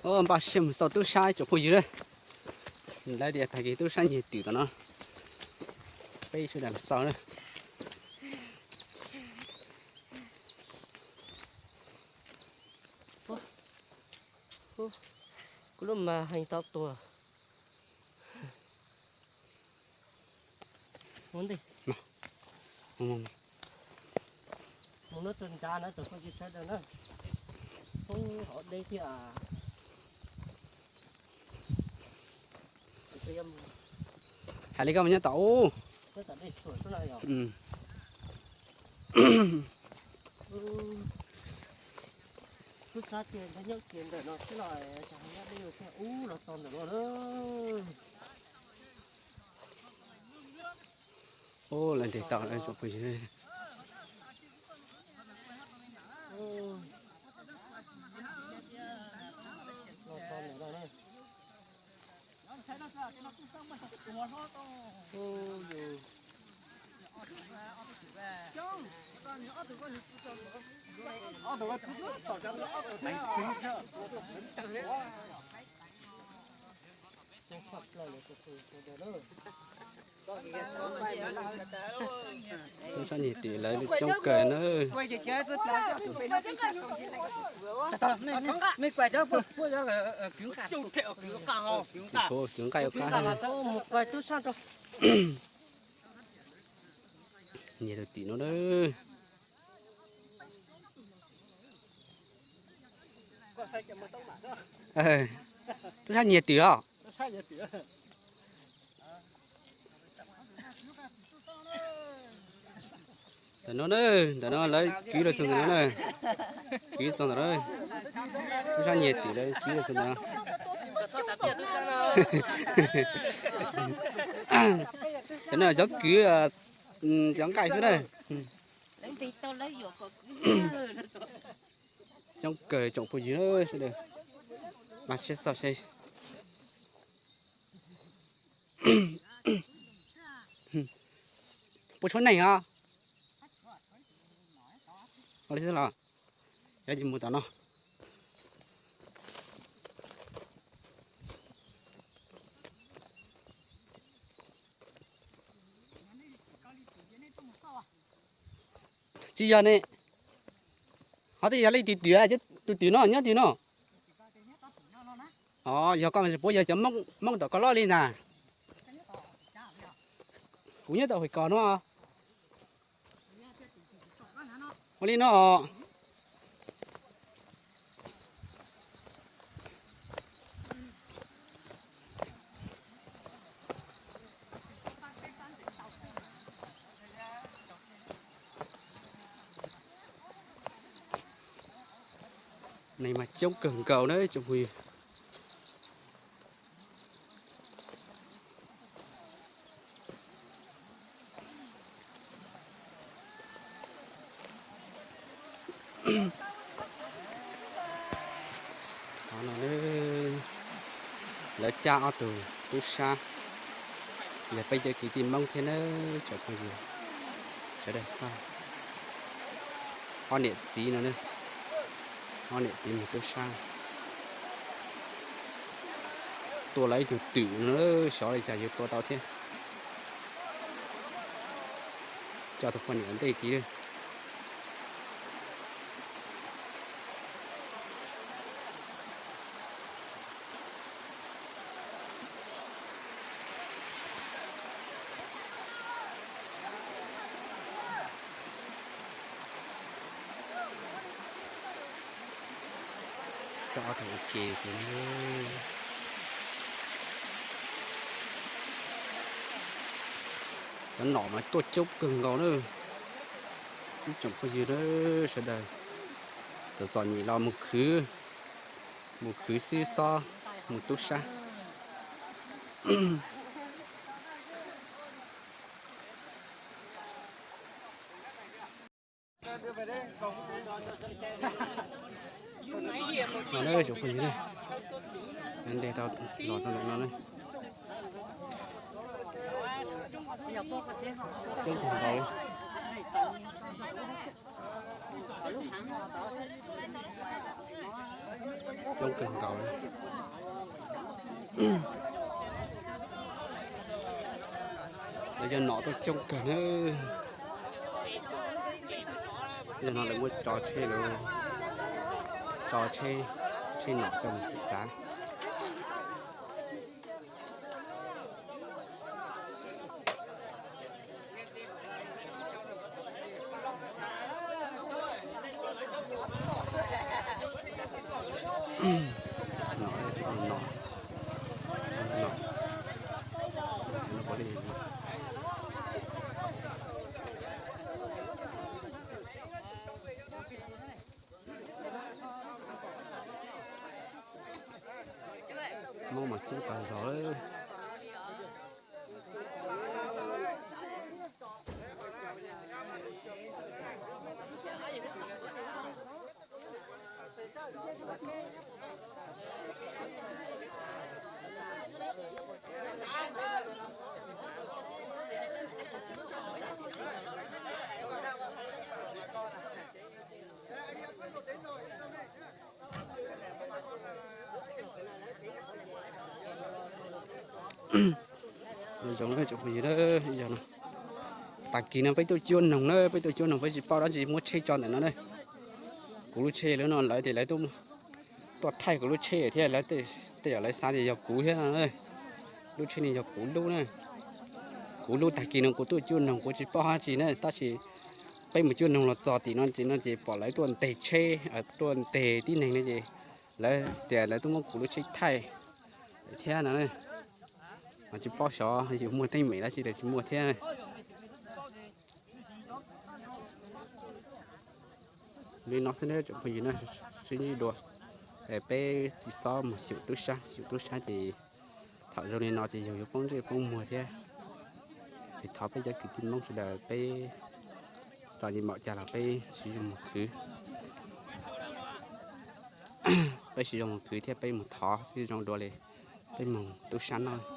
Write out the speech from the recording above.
Npaj siab mus xauj tub sab tsoom phooj ywg na. Lawv tias tag kis tub sab nyiag twm tom no, peb sawv daws mus xauj na. Kuv lub mas heev tau tuag. Mus ntej. Mus no tus nrad na, tus phooj ywg sawv daws na. Ub, hauv deb thiab. Hais li koj mus nyob tom ub. Tub sab tias nyob kiag ntawm no xwb los, ub los tau ntawm no na. Ub, lawv ntes tau lawm tsoom phooj ywg. Tub sab nyiag twm lawv coob kawg na. Kwv nqaij ua qab. Nyiag tus tim no na. Tub sab nyiag twm os. Ntawm no na, ntawm no lawv kwv los txog ntawm no na. Kwv txog ntawm no. Tub sab nyiag twm lawv kwv los txog ntawm no. Cov no xyov kwv, xyov nqaij xwb na. Coob kawg tsoom phooj ywg sawv daws, mas siab xauj seb puas tshuav neeg os. Ua li xwb los, yog ces mus tom no. Tsis yog ne, ho twb yog leej twg twm, tus twm no nyob twg no? Os, yog koj puab yog cov Hmoob tom koj loj li ntag. Kuv nyob tom Huam Kos no. Ua li no. Neeg mas coob kawg nkaus na tsoom phooj ywg. Qhov no lawv cab ob tug tub sab, yog peb cov kwv tij Hmoob thiab na tsoom phooj ywg sawv daws xauj. Ob niam txiv no, ob niam txiv mus tub sab, tua lawv ib tug twm no, xyov li cas yuav tua tau thiab. Coj tus poj niam ntej tid. Coj ob tug ua ke ces, cov nom mas tuaj coob kawg nkaus na. Ib tsoom phooj ywg na, sawv daws txom txom nyem los mus khwv, mus khwv xwb xob mus tub sab. No na tsoom phooj ywg, ntes tau los tau ntawm no na. Coob kawg nkaus li. Coob kawg nkaus li. Lawv cov nom tuaj coob kawg na. Yog no lawv muab tso tsheb, lawv tso tsheb, tsheb nom coj mus xav. Hmoob mas coob tag zog lawm. Zoo na tsoom phooj ywg na, yog no tag kis no peb tuaj cuab noog na, peb tuaj cuab noog peb tsis paub dab tsi muab tsheb tso ntawm no na. Kuv lub tsheb lub no lawv tias lawv tuaj thaij kuv lub tsheb thiab, lawv tej zaum lawv xav tias yog kuv thiab no. Lub tsheb no yog kuv lub na. Kuv lub tag kis no kuv tuaj cuab noog kuv tsis paub dab tsi na, tab sis peb mus cuab noog los txog tim no ces no ces pom lawv tuaj nteg tsheb, tuaj nteg tib neeg no ces lawv tias lawv tuaj muab kuv lub tsheb thaij thiab no. Mas tsis paub xyov yus muaj teeb meem dab tsi los tsis muaj thiab. Li no xwb na tsoom phooj ywg na, sib ntsib dua. Peb tsis txhob mus xyum tub sab, xyum tub sab ces thaum zoo li no ces yus yuav poob ntsej poob muag thiab. Ces thov peb cov kwv tij Hmoob sawv daws peb txom nyem npaum cas los peb siv zog mus khwv, peb siv zog mus khwv thiab peb mus thov xwb zoo dua li peb mus tub sab noj.